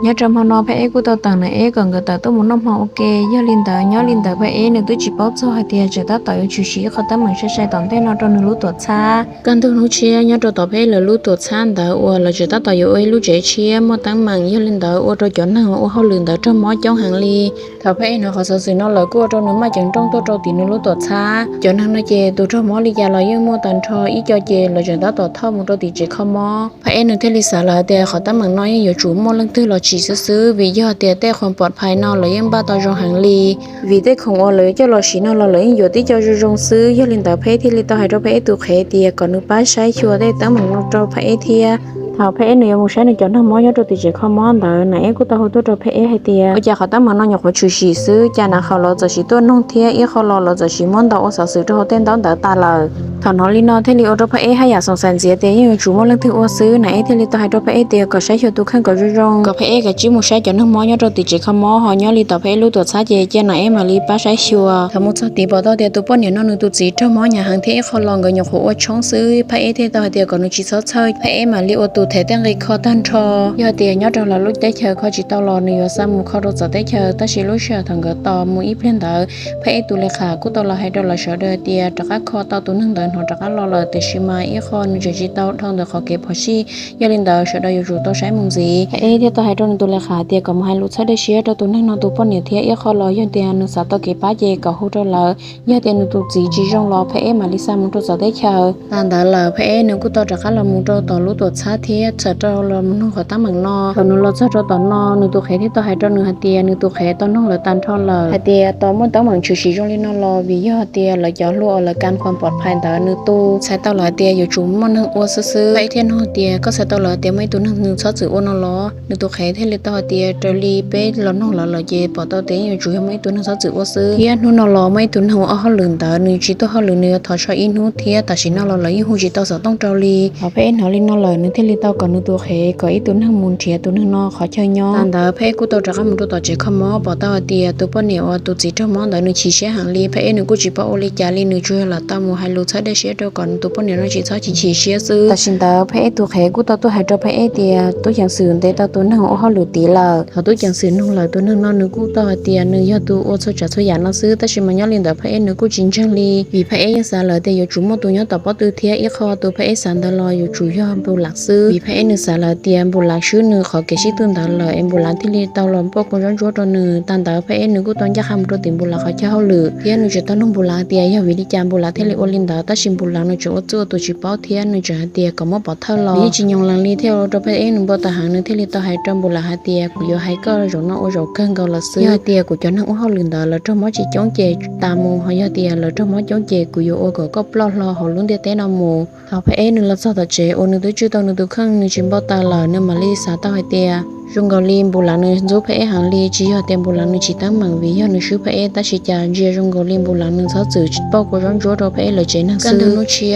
Nyob rau hmo no Phaj Eb kuj tau teem Nam Eb kom nkawd tawm tuaj mus noj hmo ua ke. Yog li ntawd nyob li ntawd Phaj Eb nws twb tsis paub txog hais tias tseem tab tom yuav tshwm sim ib qho teeb meem sai sai tom ntej no rau nws lub tuam txhab. Kaj ntug hnub tshiab nyob rau tom Phaj Eb lawv lub tuam txhab ntawd uas lawv tseem tab tom yuav ua ib lub tsev tshiab muaj teeb meem, yog li ntawd ua rau cov neeg uas ua hauj lwm ntawd raug mob coob heev li. Thaum Phaj Eb hnov qhov xov xwm no lawm kuj ua rau nws maj ceev nrooj tuaj rau tim nws lub tuam txhab. Cov neeg no ces tus raug mob li cas los yeej muaj tag nrho, ib co ces lawv tseem tab tom thauj mus rau tim tsev kho mob. Phaj Eb nws thiaj li xav lawm tias qhov teeb meem no yeej yuav tsum muaj leej twg los tsim xwb xwb, vim yog tias tej khoom pom phais no lawv yeej npaj tau zoo heev li. Vim tej khoom uas lawv yuav coj los siv no los lawv yeej yuav tib co zoo zoo xwb. Yog li ntawd Phaj Eb thiaj li tau hais rau Phaj Eb tus qhev tias kom nws pab saib xyuas tej teeb meem no rau Phaj Eb thiab. Thaum Phaj Eb nws yuav mus saib nws cov neeg mob nyob rau tim tsev kho mob ntawd, Nam Eb kuj tau hu tuaj rau Phaj Eb hais tias ua cas qhov teeb meem no nyuam qhuav tshwm sim xwb, cas nav qhaum los txawm sim tuaj noog thiab ib qho los lawv txawm sim muab ntaus ua xov xwm rau hauv tej ntaub ntawv tas lawm. Thaum hnov li no thiaj li ua rau Phaj Eb haj yam xoom xaim ntxiv tias yeej yuav tsum muaj leej twg ua xwb. Nam Eb thiaj li tau hais rau Phaj Eb tias kom saib xyuas tus kheej kom zoo zoo, kom Phaj Eb kav tsij mus saib cov neeg mob nyob rau tim tsev kho mob, ho nyob li tom Phaj Eb lub tuam txhab ces cia Nam Eb mam li pab saib xyuas. Thaum mus txog tid pom tau tias tus poj niam no nws tus txiv raug mob hnyav heev thiab ib qho los nkawd nyuam qhuav ua tshoob xwb. Phaj Eb thiaj tau hais tias kom nws tsis txhob txhawj, Phaj Eb mam li ua tus them tej nqi kho tag nrho. Yog tias nyob rau lawv lub teb chaws kho tsis tau los nws yuav xa mus kho rau txawv teb chaws. Tab sis lub sij hawm thaum nkawd tos mus ib pliag ntawd, Phaj Eb tus le kham kuj tau los hais rau lawv sawv daws tias rov qab kho tau tus neeg ntawd hnov rov qab los lawm, tiam sis mas ib qho nws tseem tsis tau dhau ntawm qhov kev phom sij. Yog li ntawd sawv daws yuav tsum tau saib mus ntxiv. Phaj Eb thiaj tau hais rau nws tus le kham tias kom mus hais lus txhawb dej siab rau tus neeg no tus poj niam thiab ib qho los yog tias nws xav tau kev pab ces kom hu rau lawv. Yog tias nws tus txiv tsis zoo los Phaj Eb mam li xa mus rau txawv teb chaws. Tas ntawd lawm Phaj Eb nws kuj tau rov qab los mus rau tom lub tuam txhab thiab txhawm rau los mus noog qhov teeb meem no. Thaum nws los txog rau tom no nws tus qhev thiaj tau hais rau nws hais tias nws tus qhev tau noog lawv tag nrho lawm hais tias tau muaj teeb meem tshwm sim zoo li no los vim yog tias lawv cov hlua uas lawv kas khoom pom phais ntawd nws tu txhais tau lawm hais tias yuav tsum muaj neeg ua xwb xwb. Phaj Eb thiaj nug tias koj txhais tau lawm tias muaj ib tug neeg nws txhob txwm ua no los? Nws tus qhev thiaj li tau hais tias raws li peb los noog lawv lawm ces pom tau tias yeej yuav tsum yog muaj ib tug neeg txhob txwm ua xwb, thiab hnub no los muaj ib tug neeg ua ob hauj lwm ntawd nws tsis tuaj hauj lwm nws yuav thov so ib hnub thiab tam sim no los lawv yeej hu tsis tau xov tooj rau li. Thaum Phaj Eb hnov li no lawm nws thiaj li tau kom nws tus qhev kom ib tug neeg mus nrhiav tus neeg no qhov chaw nyob. Tas ntawd Phaj Eb kuj tau rov qab mus rau tom tsev kho mob pom tau hais tias tus poj niam uas tus txiv raug mob ntawd nws chim siab heev li. Phaj Eb nws kuj tsis paub ua li cas li, nws tsuas yog lam tau mus hais lus txhawb dej siab rau kom nws tus poj niam no tsis txhob chim chim siab xwb. Tam sim ntawd Phaj Eb tus qhev kuj tau tuaj hais rau Phaj Eb tias tub ceev xwm ntes tau tus neeg ua hauj lwm tid lawm. Thaum tub ceev xwm nug lawm tus neeg no nws kuj tau hais tias nws yog tus ua txhua tsav txhua yam no xwb, tab sis mas nyob li ntawd Phaj Eb nws kuj tsis ntseeg li, vim Phaj Eb yeej xav lawm tias yuav tsum muaj tus nyob tom pob tw thiab ib qho tus Phaj Eb xav ntawd los yuav tsum yog Npus Lav xwb, vim Phaj Eb nws xav lawm tias Npus Lav swb nws qhov kev sib tw ntawd lawm es Npus Lav thiaj li tau los npuaj kua zaub ntsuab rau nws. Tas ntawd Phaj Eb nws kuj tau ncaj qha mus rau tim Npus Lav qhov chaw hauj lwm thiab nws tseem tau nug Npus Lav tias yog vim li cas Npus Lav thiaj li ua li ntawd, tab sis Npus Lav nws tseem ua txuj ua tus tsis paub thiab nws tseem hais tias kom muab pov thawj los. Nws yeej tsis nyoos lees li thiaj ua rau Phaj Eb nws npau taws heev, nws thiaj li tau hais rau Npus Lav hais tias kuv yuav hais koj zaum no ua zaum kawg nkaus lawm xwb, yog hais tias kuv cov neeg ua hauj lwm ntawd lawv raug mob tsis coob ces tas mus, ho yog tias lawv raug mob coob ces kuv yuav ua kom koj ploj hlo hauv lub ntiaj teb no mus. Thaum Phaj Eb nws los txog tom tsev uas nws twb tswj tau nws tus kheej nws tsis npau taws lawm nws mam li xav tau hais tias zoo nkaus li Npus Lav nws ntxub Phaj Eb heev li, tsis yog tias Npus Lav nws tsis teeb meem vim yog nws swb Phaj Eb, tab sis cas ntsia zoo nkaus li Npus Lav nws txhob txwm pauj kua zaub ntsuab rau Phaj Eb lawv tsev neeg xwb.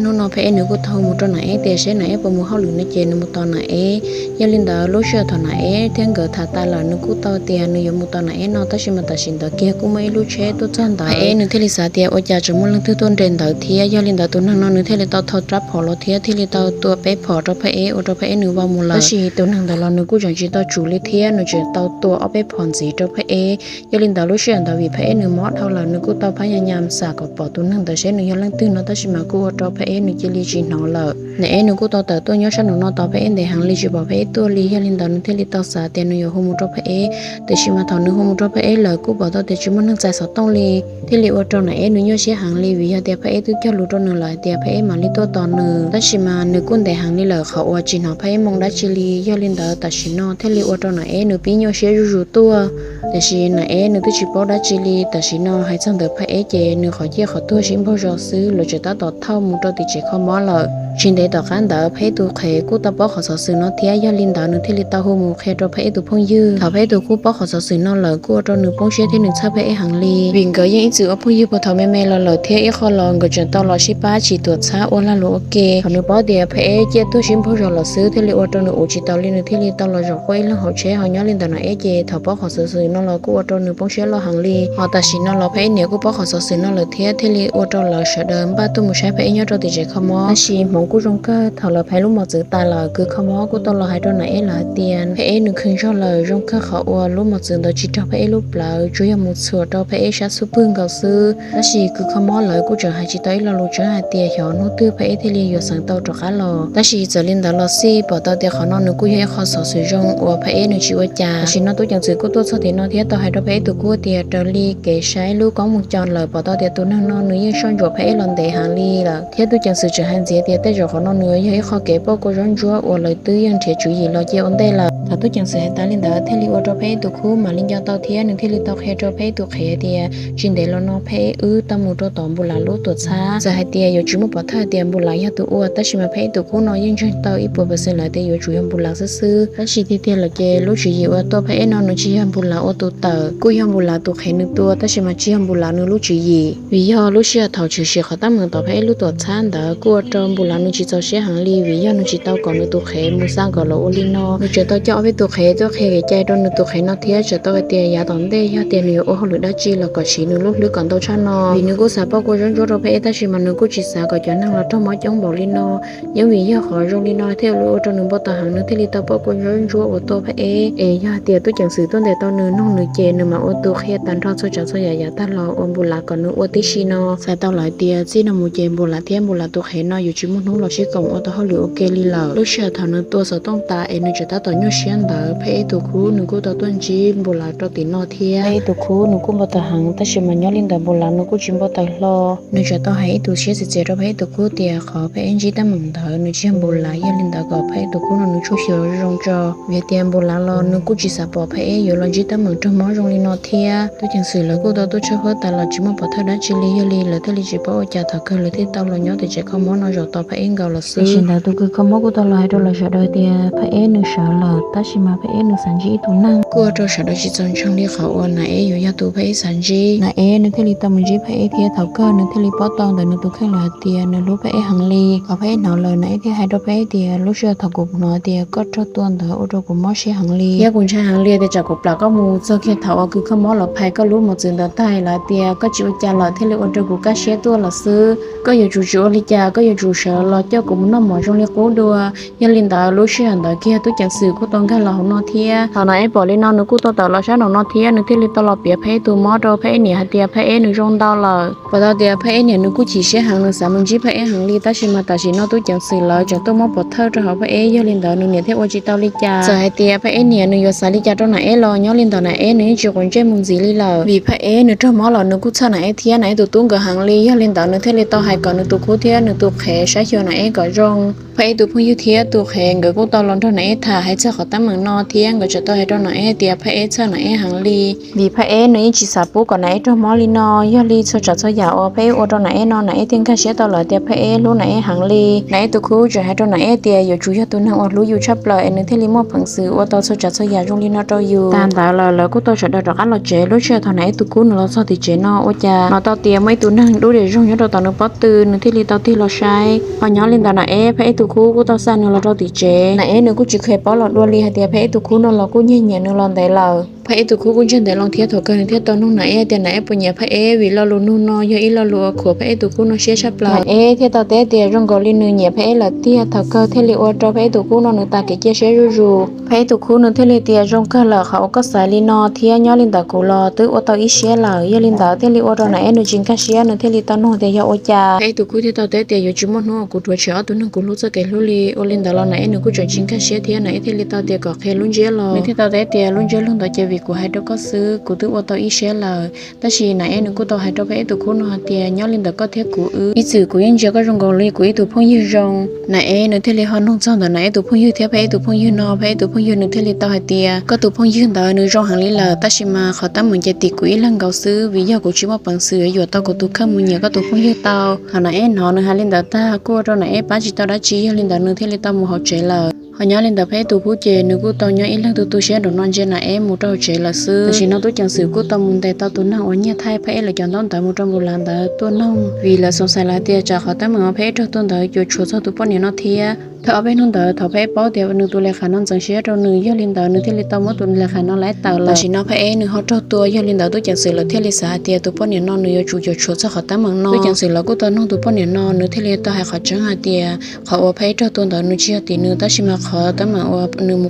Hnub no Phaj Eb nws kuj tau mus rau Nam Eb tias seb Nam Eb puas mus hauj lwm no ces nws mus tos Nam Eb. Yog li ntawd lub sij hawm thaum Nam Eb thiab nkawd tham tas lawm nws kuj tau tias nws yuav mus tos Nam Eb no, tab sis mas tam sim ntawd kiag kuj muaj ib lub tsheb tuaj txog ntawd. Phaj Eb nws thiaj li xav tias ua cas tseem muaj leej twg tuaj nres ntawd thiab. Yog li ntawd tus neeg no nws thiaj li tau thau rab phom los thiab thiaj li tau tua peb phom rau Phaj Eb ua rau Phaj Eb nws vau mus lawm. Tab sis tus neeg ntawd los nws kuj tseem tsis tau tsum li thiab nws tseem tau tua ob peb phom ntxiv rau Phaj Eb. Yog li ntawd lub sij hawm ntawd vim Phaj Eb nws mob dhau lawm nws kuj tau phab nyas nyas xam kom pom tus neeg ntawd seb nws yog leej twg no, tab sis mas kuj ua rau Phaj Eb nws cia li tsis hnov lawm. Nam Eb nws kuj tau tawm tuaj nyob sab nraum no tos Phaj Eb ntev heev li tsis pom Phaj Eb tuaj li, yog li ntawd nws thiaj li tau xav tias nws yuav hu mus rau Phaj Eb. Tiam sis mas thaum nws hu mus rau Phaj Eb lawm kuj pom tau tias tsis muaj neeg txais xov tooj li, thiaj li ua rau Nam Eb nws nyuaj siab heev li, vim yog tias Phaj Eb twb cog lus rau nws lawm hais tias Phaj Eb mam li tuaj tos nws. Tab sis mas nws kuj ntev heev li lawm qhov uas tsis hnov Phaj Eb moo dab tsi li, yog li ntawd tam sim no thiaj li ua rau Nam Eb nws pib nyuaj siab zuj zus tuaj. Tiam sis Nam Eb nws twb tsis paub dab tsi li, tam sim no hais txog ntawm Phaj Eb ces nws qhov ciaj qhov tuag sib npaug zos xwb, lawv tseem tab tom thauj mus rau tim tsev kho mob lawm. Tsis ntev tom qab ntawd Phaj Eb tus qhev kuj tau paub qhov xov xwm no thiab, yog li ntawd nws thiaj li tau hu mus qhia rau Phaj Eb tus phooj ywg. Thaum Phaj Eb tus kuj paub qhov xov xwm no lawm kuj ua rau nws poob siab thiab nws txhawj Phaj Eb heev li, vim nkawd yeej ib txwm ua phooj ywg puag thaum me me los lawm thiab ib qho los nkawd tseem tau los sib pab tsim tuam txhab ua lag luam ua ke. Thaum nws paub tias Phaj Eb ciaj tuag sib npaug zos lawm xwb thiaj li ua rau nws ua tsis taus li, nws thiaj li tau los zaum quaj ib leeg hauv tsheb. Ho nyob li ntawm Nam Eb ces thaum paub qhov xov xwm no los kuj ua rau nws poob siab loj heev li. Ho tam sim no los Phaj Eb niam kuj paub qhov xov xwm no lawm thiab thiaj li ua rau lawv sawv daws npaj tuaj mus saib Phaj Eb nyob rau tim tsev kho mob. Tab sis hmoov kuj zoo Kawg thaum lawv phais lub mos txwv tas lawm, kws kho mob kuj tau los hais rau Nam Eb lawv hais tias Phaj Eb nws khwv ntsog lawm, zoo kawg qhov uas lub mos txwv ntawd tsis raug Phaj Eb lub plawv, tsuas yog mus txhuam rau Phaj Eb sab xub pwg nkaus xwb. Tab sis kws kho mob lawv kuj tseem hais tsis tau ib lo lus tseeb hais tias xyov hnub twg Phaj Eb thiaj li yuav xeev tau rov qab los. Tab sis txawm li ntawd los xij, pom tau tias qhov no nws kuj yog ib qho xov xwm zoo uas Phaj Eb nws tsis ua cas. Tam sim no tub ceev xwm kuj tuaj txog tim no thiab tau hais rau Phaj Eb tus khub tias raws li kev saib lub koob mus co lawm, pom tau tias tus neeg no nws yeej soj ntsuam Phaj Eb los ntev heev li lawm. Thiab tub ceev xwm tseem hais ntxiv tias tej zaum qhov no nws yog ib qho kev pauj kua zaub ntsuab uas lawv twb yeej nrhiav tswv yim los cia ua ntej lawm. Thaum tub ceev xwm hais tas li ntawd thiaj li ua rau Phaj Eb tus khub mam li nco tau thiab nws thiaj li tau qhia rau Phaj Eb tus qhev tias tsis ntev los no Phaj Eb wb tau mus rau tom Npus Lav lub tuam txhab. Txawm hais tias yuav tsis muaj pov thawj tias Npus Lav yog tus ua, tab sis mas Phaj Eb tus khub no yeej ntseeg tau ib puas percent lawm tias yuav tsum yog Npus Lav xwb xwb. Tab sis tiag tiag lawm ces lub tswv yim uas tua Phaj Eb no nws tsis yog Npus Lav ua tus tawm, kuj yog Npus Lav tus qhev nws tua, tab sis mas tsis yog Npus Lav nws lub tswv yim. Vim yog lub sij hawm thaum tshwm sim qhov teeb meem tom Phaj Eb lub tuam txhab ntawd kuj ua rau Npus Lav nws tsis txaus siab heev li, vim yog nws tsis tau kom nws tus qhev mus xa nkaus los ua li no. Nws tseem tau coj ob peb tus qhev tuaj qhia kev cai rau nws tus qhev no thiab tseem tau hais tias yav tom ntej yog tias nws yuav ua hauj lwm dab tsi los kom siv nws lub hlwb kom ntau tshaj no, vim nws kuj xav pauj kua zaub ntsuab rau Phaj Eb, tab sis mas nws kuj tsis xav kom cov neeg los raug mob coob npaum li no. Nyob vim yog qhov zoo li no thiaj li ua rau nws npau taws heev, nws thiaj li tau pauj kua zaub ntsuab uas tua Phaj Eb. Es yog hais tias tub ceev xwm tuaj ntes tau nws, nug nws ces nws mam ua tus qhia tag nrho txhua tsav txhua yam yav tag los uas Npus Lav kom nws ua tib si no. Xav tau lawm tias txij no mus ces Npus Lav thiab Npus Lav tus qhev no yuav tsis muaj hnub los sib koom ua tau hauj lwm ua ke li lawm. Lub sij hawm thaum nws tua xov tooj tas es nws tseem tab tom nyuaj siab ntawd, Phaj Eb tus khub nws kuj tau tuaj ntsib Npus Lav rau tim no thiab. Phaj Eb tus khub nws kuj npau taws heev, tab sis mas nyob li ntawd Npus Lav nws kuj tsis npau taws hlo. Nws tseem tau hais ib tus siab txias txias rau Phaj Eb tus khub tias qhov Phaj Eb ntsib teeb meem ntawd nws tsis yog Npus Lav, yog li ntawd kom Phaj Eb tus khub no nws tsuag xyuas zoo tso, vim tias Npus Lav los nws kuj tsis xav pom Phaj Eb yuav los ntsib teeb meem raug mob zoo li no thiab. Tub ceev xwm lawv kuj tau tuaj tshawb fawb tas los tsis muaj pov thawj dab tsi li, yog li lawv thiaj li tsis paub ua cas, thaum kawg lawv thiaj tau los nyob tim tsev kho mob no zaum tos Phaj Eb nkaus los xwb. Tam sim ntawd tus kws kho mob kuj tau los hais rau lawv sawv daws tias Phaj Eb nws sawv lawm, tab sis mas Phaj Eb nws xav ntsib ib tug neeg, kuj ua rau sawv daws tsis txaus ntseeg li qhov uas Nam Eb yuav yog tus Phaj Eb xav ntsib. Nam Eb nws thiaj li tau mus ntsib Phaj Eb thiab thaum kawg nws thiaj li paub tau ntawm nws tus kheej lawm hais tias nws hlub Phaj Eb heev li. Thaum Phaj Eb hnov lawm, Nam Eb thiaj hais rau Phaj Eb tias lub sij hawm thaum kuv hnov tias koj raug tua ntawd ua rau kuv mob siab heev li thiab kuv ntshai heev li tias tsam kuv plam koj mus txog kiag thaum uas kws kho mob los phais koj lub mos txwv ntawd tag lawm hais tias koj tsis ua cas lawm thiaj li ua rau kuv kaj siab tuaj lawm xwb. Koj yuav tsum tsis ua li cas, koj yuav tsum sawv los coj kuv mus noj mov zoo li qub dua. Yog li ntawd lub sij hawm ntawd kiag tub ceev xwm kuj tau nkag los hauv no thiab. Thaum Nam Eb pom li no nws kuj tau tawm los sab nraum no thiab nws thiaj li tau los piav Phaj Eb tus mob rau Phaj Eb niam hais tias Phaj Eb nws zoo ntau lawm. Pom tau tias Phaj Eb niam nws kuj chim siab heev, nws xav mus ntsib Phaj Eb heev li, tab sis mas tam sim no tub ceev xwm lawv tseem tuaj muab pov thawj rau hauv Phaj Eb, yog li ntawd nws niam thiaj ua tsis tau li cas. Txawm hais tias Phaj Eb niam nws yuav xav li cas rau Nam Eb los nyob li ntawd Nam Eb nws yeej tsis quav ntsej mus ntxiv li lawm. Vim Phaj Eb nws raug mob los nws kuj txhawj Nam Eb thiab Nam Eb tus tub nkawd heev li, yog li ntawd nws thiaj li tau hais kom nws tus khub thiab nws tus qhev saib xyuas Nam Eb kom zoo. Phaj Eb tus phooj ywg thiab tus qhev nkawd kuj tau los nrog Nam Eb tham hais txog qhov teeb meem no thiab nkawd tseem tau hais rau Nam Eb hais tias Phaj Eb txhawj Nam Eb heev li, vim Phaj Eb nws yeej tsis xav pub kom Nam Eb raug mob li no. Yog li txhua tsav txhua yam uas Phaj Eb ua rau Nam Eb no Nam Eb thiaj nkag siab tau lawm tias Phaj Eb hlub Nam Eb heev li. Nam Eb tus khub tseem hais rau Nam Eb tias yuav tsum yog tus neeg uas hlub yus tshaj plaws es nws thiaj li muaj peev xwm ua tau txhua tsav txhua yam zoo li no rau yus. Tag ntawd lawm lawv kuj tau sawv daws rov qab los tsev. Lub sij hawm thaum Nam Eb tus khub nws los txog tim tsev no ua cas hnov tau tias muaj ib tug neeg dub diam zoog nyob rau tom nws pob tw, nws thiaj li tau tig los saib. Ho nyob li ntawd Nam Eb, Phaj Eb tus khub kuj tau xa nws los rau tim tsev. Nam Eb nws kuj tsis kheev paub los dua li hais tias Phaj Eb tus khub no los kuj nyiag nyiam nws los ntev lawm. Phaj Eb tus khub kuj ntseeg ntev loo thiab thaum kawg nws thiaj tau nug Nam Eb tias Nam Eb puas nyiam Phaj Eb, vim lo lus nug no yog ib lo lus uas khuam Phaj Eb tus khub no siab tshaj plaws. Nam Eb thiaj tau teb tias zoo nkaus li nws nyiam Phaj Eb lawm tiag. Thaum kawg thiaj li ua rau Phaj Eb tus khub no nws tas kev cia siab zuj zus. Phaj Eb tus khub nws thiaj li tias zoo kawg lawm qhov uas koj xav li no thiab nyob li ntawd kuv los twb ua tau ib siab lawm. Yog li ntawd thiaj li ua rau Nam Eb nws tsis nkag siab, nws thiaj li tau nug tias yog ua cas. Phaj Eb tus khub thiaj tau teb tias yuav tsis muaj hnub uas kuv rhuav tshem ob tug neeg kuv hlub txoj kev hlub li. Ua li ntawd los Nam Eb nws kuj tseem tsis nkag siab thiab Nam Eb thiaj li tau tias kom qhia lub ntsiab los. Nws thiaj tau teb tias lub ntsiab lus ntawd ces vim kuv hais rau koj xwb, kuv twb ua tau ib siab lawm. Tab sis Nam Eb nws kuj tau hais rau Phaj Eb tus khub no hais tias nyob li ntawd koj thiab kuv wb ib txwm kuv yeej ntsia koj zoo nkaus li kuv ib tug phooj ywg zoo. Nam Eb nws thiaj li ho nug txog ntawm Nam Eb tus phooj ywg thiab Phaj Eb tus phooj ywg no, Phaj Eb tus phooj ywg nws thiaj li tau hais tias koj tus phooj ywg ntawd nws zoo heev li lawm, tab sis mas qhov teeb meem ces tim kuv ib leeg nkaus xwb, vim yog kuv tsis muaj peev xwm yuav yuam tau kuv tus kheej mus nyiam koj tus phooj ywg tau. Thaum Nam Eb hnov nws hais li ntawd tag kuj ua rau Nam Eb pab tsis tau dab tsi, yog li ntawd nws thiaj li tau mus hauv tsev lawm. Ho nyob li ntawd Phaj Eb tus khub ces nws kuj tau nyob ib leeg tu tu siab nraum no ntsia Nam Eb mus rau hauv tsev lawm xwb. Tam sim no tub ceev xwm kuj tau mus ntes tau tus neeg uas nyiag thaij Phaj Eb lawv cov ntaub ntawv mus rau Npus Lav ntawd tuaj noog, vim lawv xoom xais lawv tias tsam qhov teeb meem uas Phaj Eb raug tua ntawd yuav tshuav txog tus poj niam no thiab. Thaum ob peb hnub ntawd thaum Phaj Eb paub tias nws tus le kham no ntxeev siab rau nws, yog li ntawd nws thiaj li tau muab tus le kham no laib tawm lawm. Tam sim no Phaj Eb nws ho raug tua, yog li ntawd tub ceev xwm lawv thiaj li xav hais tias tus poj niam no nws yuav tsum cuam tshuam txog qhov teeb meem no. Tub ceev xwm lawv kuj tau nug tus poj niam no, nws thiaj li tau hais qhov tseeb hais tias qhov uas Phaj Eb raug tua ntawd nws tsis yog tim nws, tab sis mas qhov teeb meem uas nws mus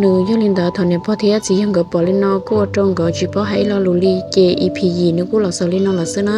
Nws yog li ntawd thaum niam pog thiab txiv yawg nkawd pom li no kuj ua rau nkawd tsis paub hais ib lo lus li, ces E P yim nws kuj los xaus li no lawm xwb na.